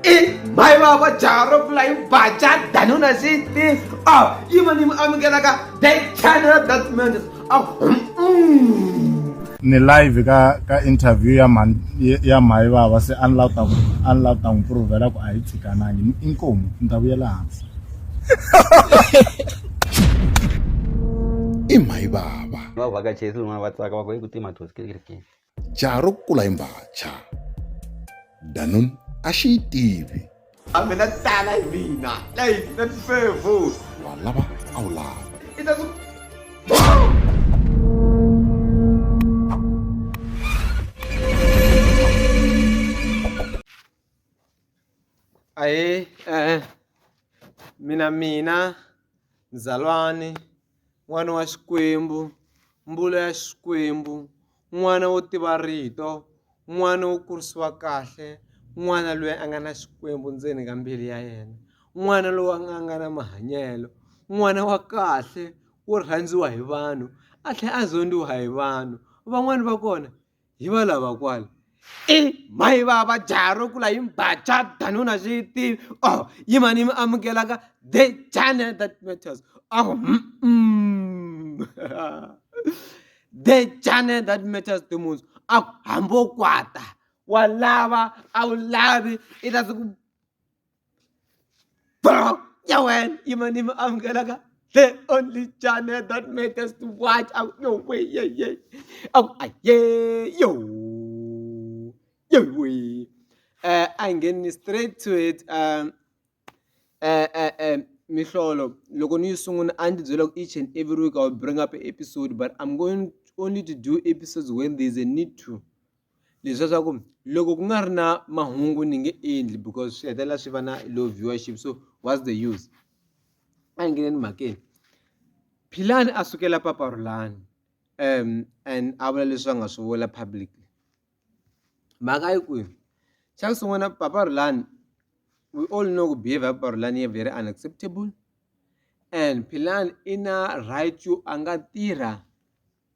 I mhayi vava jaha ro kula hi baca danuna xi ti a yima ni mi amukelaka the channel that matters a Ni live ka interview ya mhani ya mhayi vava se a ni lava ku ta ku a ni lava ku ta n'wi puruvhela ku a hi tshikanangi inkomu ni ta vuyela hansi. I mhayi vava. Va vhakacheli van'wana va tsaka va ku i ku tima thosi kerekeni. Jaha ro kula hi mbhacha. Danun a xi yi tivi. A mina tala hi mina leyi na tifevu. Wa lava a wu lavi. I ta ku Ahee mina mina mzalwane n'wana wa Xikwembu mbulo ya Xikwembu n'wana wo tiva rito n'wana wo kurisiwa kahle n'wana loyi a nga na Xikwembu ndzeni ka mbilu ya yena n'wana loyi a nga na mahanyelo n'wana wa kahle wo rhandziwa hi vanhu a tlhela a zondiwa hi vanhu van'wani va kona hi va lava kwala i mhayi vava jaha ro kula hi mbhaca danuna swi tivi oh yima ni mi amukelaka the channel that matters a ku the channel that matters the most a ku hambi wo kwata wa lava a wu lavi i ta ku bro ya wena yima ni mi amukelaka the only channel that matters to watch out yo way yeah yeah oh yeah yo yo way I'm getting straight to it mihlolo loko ni yi sungula a ndzi byela ku each and every week I will bring up an episode but I'm going only to do episodes when there's a need to Leswiya swa ku loko ku nga ri na mahungu ni nge endli because swi hetelela swi va na low viewership so what's the use a hi ngheneni mhakeni Philani a sukela Papa Rhulani and a vula leswi a nga swi vula publicly mhaka yi kwihi xa ku sungula Papa Rhulani we all know ku behavior ya Papa Rhulani yi very unacceptable and Philani i na right yo a nga tirha.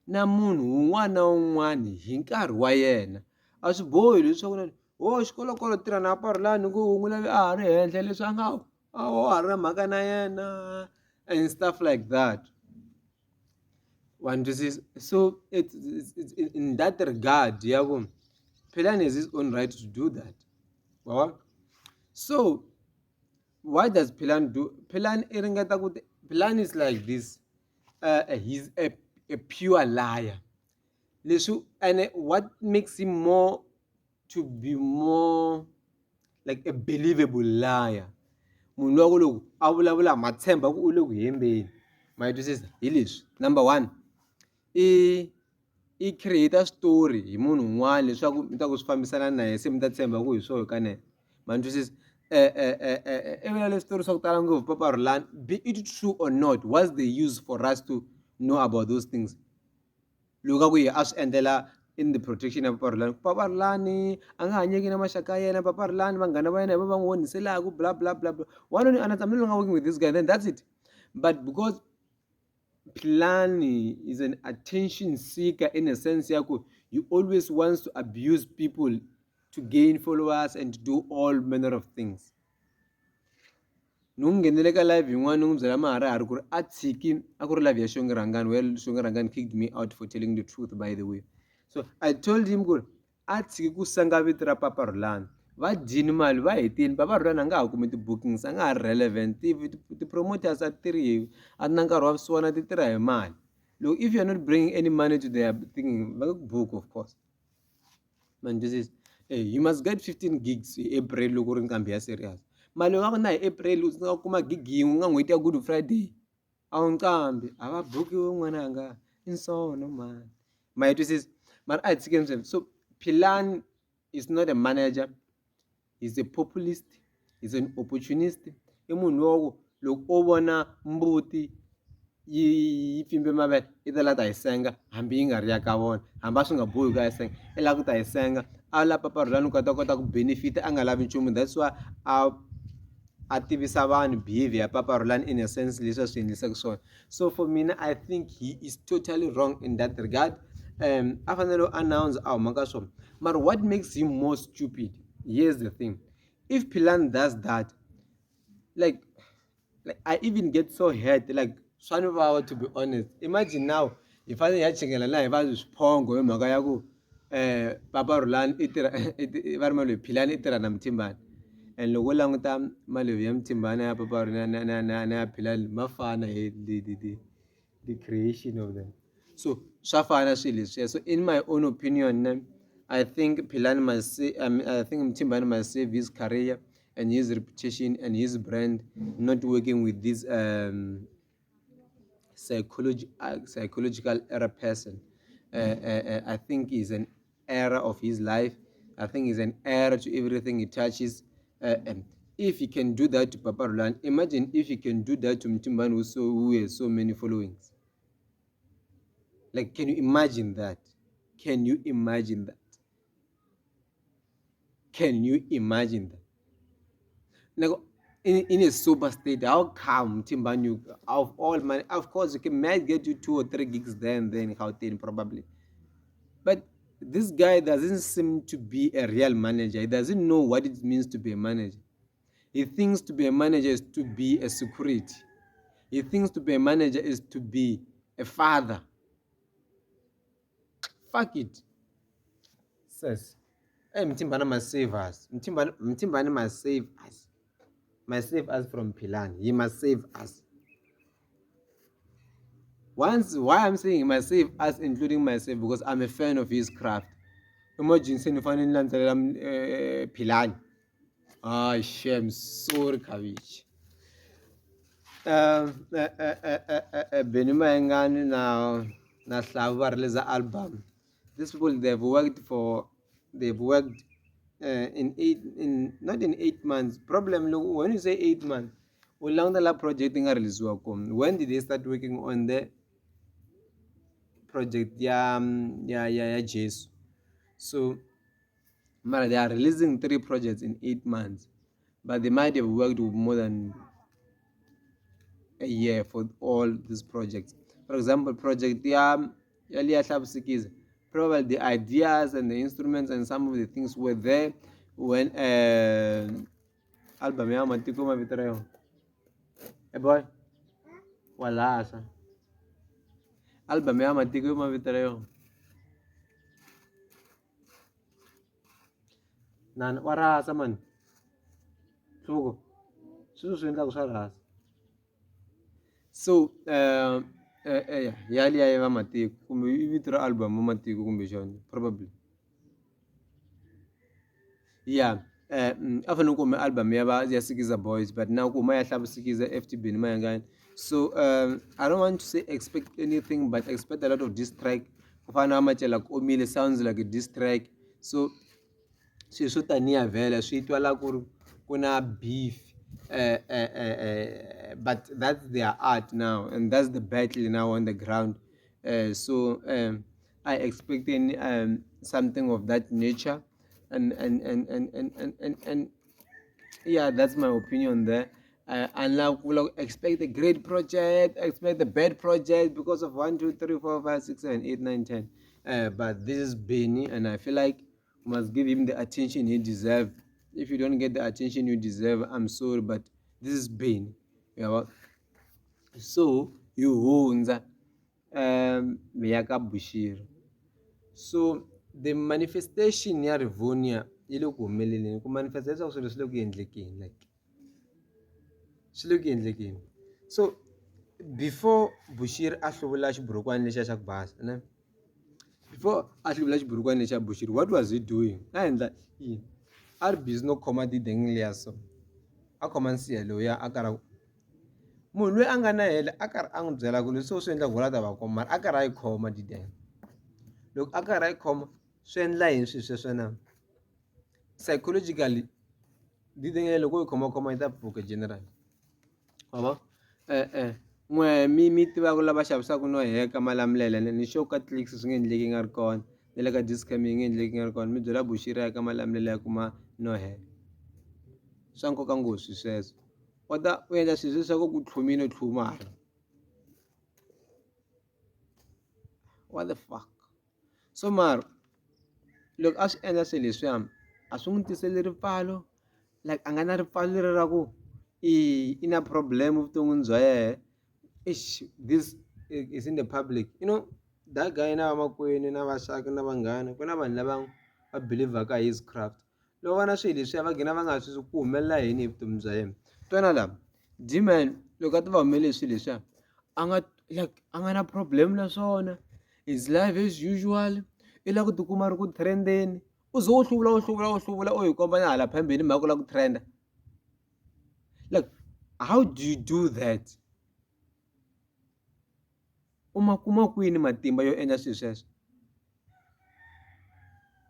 Na munhu wun'wana na wun'wana hi nkarhi wa yena a swi bohi leswaku na ho xikolokolo tirha na Rhulani hi ku u n'wi lave a ha ri henhla leswi a nga a wa ha ri na mhaka na yena and stuff like that wa ni twisisa so it's in that regard ya ku Philani has his own right to do that wa vona so why does Philani do Philani i ringeta ku Philani is like this. He's a pure liar leswi ene what makes him more to be more like a believable liar munhu luya ku loko a vulavula ma tshemba ku u le ku hembeni ma yi twisisa hi leswi number one i i create switori hi munhu un'wana leswaku mi ta ku swi fambisana na yena se mi ta tshemba ku hi swona hikanene ma ni twisisa i vula leswi switori swa ku tala ngopfu Papa Rhulani be it true or not what's the use for us to know about those things loko a ku yena a swi endlela in the protection ya Papa Rhulani Papa Rhulani a nga hanyeki na maxaka ya yena Papa Rhulani vanghana va yena hi va va n'wi onhiselaku bla bla bla bla why don't you understand I'm no longer working with this guy then that's it but because Philani is an attention seeker in a sense ya ku he always wants to abuse people to gain followers and to do all manner of things. Ni n'wi nghenele ka live yin'wana ni n'wi byela maharihari ku ri a tshiki a ku ri live ya Xongi Rhangani where Xongi Rhangani kicked me out for telling the truth by the way. So I told him ku ri A tshiki ku senga vito ra Papa Rhulani. Va dyini mali va hetini Papa Rhulani a nga ha kumi ti-bookings a nga ha ri relevant ti-promoters a ti tirhi hi a ti na nkarhi wa vusiwana ti tirha hi mali loko if you are not bringing any money to their thing va nge ku book of course ma ni twisisa you must get 15 gigs hi April loko u ri nqambi ya serious mali u nga ku na hi April u nga kuma gig yin'we ku nga n'hweti ya Good Friday. A wu nqambi a va bukiwi n'wananga i nsono mhani ma yi twisisa mara a hi tshikeni sweswo so Philani is not a manager he's a populist he's an opportunist i munhu lowa ku loko o vona mbuti yi yi pfimbe mavele i ta la ta yi senga hambi yi nga ri ya ka vona hambi a swi nga bohi ku a yi senga i lava ku ta yi senga a lava Papa Rhulani ku a ta kota ku benefit a nga lavi nchumu that's why a. A tivisa vanhu behavior ya Papa Rhulani in a sense leswi a swi endlisaka swona so for mina I think he is totally wrong in that regard a fanele announce a huma ka swona mara what makes him more stupid here's the thing. If Philani does that, like I even get so hurt, like swa ni vava to be honest. Imagine now hi fanele hi ya chingela na hi va swiphongo hi mhaka ya ku Papa Rhulani i tirha va ri mali Philani i tirha na Mthimbani and loko u languta malevhu ya Mthimbani ya Papa Rhulani na ya Philani ma fana hi the creation of them so swa fana swilo leswiya so in my own opinion ne I think Philani must say, I mean, I think Mthimbani must save his career and his reputation and his brand not working with this psychological error person. I think is an error of his life. I think is an error to everything he touches. If he can do that to Papa Rhulani, imagine if he can do that to Mthimbani who has so many followings. Like, can you imagine that? Can you imagine that? Can you imagine that? Like, in a sober state, how come Mthimbani, you, of all money, of course, you can might get you 2 or 3 gigs there and then in Gauteng probably. But this guy doesn't seem to be a real manager. He doesn't know what it means to be a manager. He thinks to be a manager is to be a security. He thinks to be a manager is to be a father. Fuck it. Sis. Hey, Mthimbani must save us. Mthimbani must save us. Must save us from Philani. He must save us. Once, why I'm saying he must save us, including myself, because I'm a fan of his craft. Imagine saying if I didn't Philani. Shame, sorry, Kavich. Benny Mayengani na Hlavu va release album. These people, they've worked for, they've worked in eight, in not in 8 months. Problem, look, when you say 8 months, u languta la project yi nga release-iwa kona. When did they start working on the project ya Jesu? So, mara they are releasing 3 projects in 8 months, but they might have worked with more than a year for all these projects. For example, project ya liya Hlavu Sikiza, probably the ideas and the instruments and some of the things were there when album ya Matiko mavito ra yona. Hey boy, wa lahla. Album ya Matiko mavito ra yona. Nana wa rasa man. Hluvuko. Sweswo swi endlaka swa rasa. So ya liya ya va Matiko kumbe i vito ra album wa Matiko kumbexana probably. Yeah, a fanele ku hume album ya va ya Sikiza Boys but now ku huma ya Hlavu Sikiza F_T Benny Mayengani. So I don't want to say expect anything but expect a lot of diss track. Ku fana na Macela ku omile sounds like a diss track. So swilo swo taniya vhele swi twala ku ri ku na beef but that's their art now and that's the battle now on the ground. So I expecting something of that nature and yeah, that's my opinion there. And now we'll expect a great project, expect a bad project because of 1, 2, 3, 4, 5, 6, 7, 8, 9, 10. But this is Benny, and I feel like we must give him the attention he deserves. If you don't get the attention you deserve, I'm sorry, but this is Benny. Yeah. So you hundza ya ka Bushiri. So the manifestation ya Rivonia yi le ku humeleleni, ku manifesta leswaku swilo swi le ku endlekeni, like swi le ku endlekeni. So before Bushiri a hluvula xiburukwani lexiya xa ku basa ne, before a hluvula xiburukwani lexiya Bushiri, what was he doing? A endla yini? A ri busy no khoma dideng liya so a khoma nsiya lowuya a karhi munhu loyi a nga na yena a karhi a n'wi byela ku leswi u swi endlaka vona ta va kuma mara a karhi a yi khoma dideng. Loko a karhi a yi khoma swi endla yini swilo sweswo na? Psychologically dideng loko u yi khomakhoma yi ta pfuka generally wa vo e-e n'we mi tivaka lava xavisaka no heka Malamulele ni sure ka Clicks swi nge endleki yi nga ri kona na le ka Dis-Chem yi nge endleki yi nga ri kona mi byela Bushiri a ya ka Malamulele a ya kuma no heka swa nkoka ngopfu swilo sweswo wa ta u endla swilo leswaku ku tlhumile u tlhuma what the fuck so mara loko a swi endla swilo leswiya a swi n'wi tiseli ripfalo. Like a nga na ripfalo leri ra ku i i na problem evuton'wini bya yena eish this is in the public you know that guy na vamakwenu na vaxaka na vanghana ku na vanhu lava va believer-ka hi his craft loko va na swilo leswiya va gina va nga swi ku humelela yini hi vutomi bya yena twana la G-man loko a ti va humelele hi swilo leswiya a nga like a nga na problem na swona his life as usual i lava ku tikuma a ri ku trend-eni u ze u hluvula u hluvula u hluvula u hi komba na hala phambili mhaka u lava ku trend-a like how do you do that u ma kuma kwini matimba yo endla swilo sweswo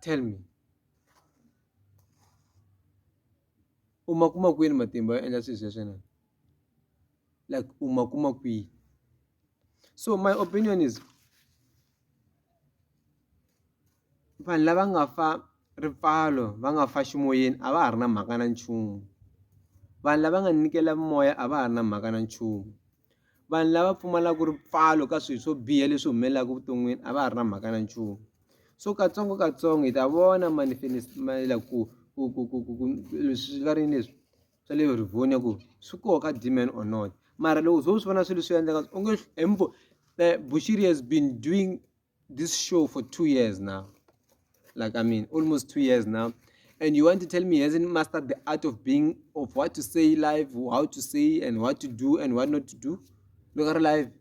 tell me u ma kuma kwini matimba yo endla swilo sweswo na like u ma kuma kwihi so my opinion is Vanhu lava nga fa ripfalo va nga fa ximoyeni a va ha ri na mhaka na nchumu vanhu lava nga nyikela moya a va ha ri na mhaka na nchumu vanhu lava pfumalaka ripfalo ka swilo swo biha leswi humelelaka evuton'wini a va ha ri na mhaka na nchumu so katsongokatsongo hi ta vona ku ku ku ku ku ku leswi va ri yini leswi swa le Rivonia ku swi koho ka dman or not mara loko u ze u swi vona swilo leswi endleka u nge Bushiri has been doing this show for 2 years now like I mean almost 2 years now and you want to tell me he hasn't mastered the art of being of what to say live how to say and what to do and what not to do look at live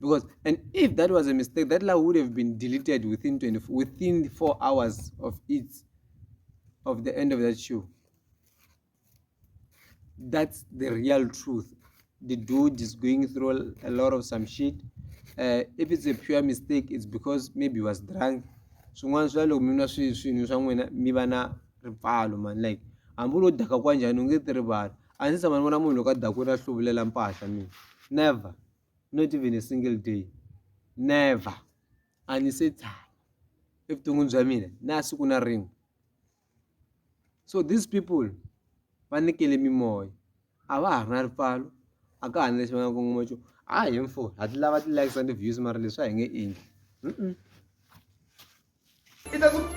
because and if that was a mistake that live would have been deleted within 24 within 4 hours of its of the end of that show that's the real truth the dude is going through a lot of some shit if it's a pure mistake it's because maybe he was drunk swin'wana swa loko mi nwa swi swinhu swa n'wina mi va na ripfalo man like hambi u lo daka kwa njhani u nge ti rivala a ndzi tshama ni vona munhu loko a dakwile a hluvulela mpahla mina never not even a single day never a ni se tshama evuton'wini bya mina na siku na rin'we so these people va nyikele mimoya a va ha ri na ripfalo a ka ha ri na lexi va nga kongoma xo a hi mfo ha ti lava ti-likes and ti-views mara leswi a hi nge endli. I ta ku.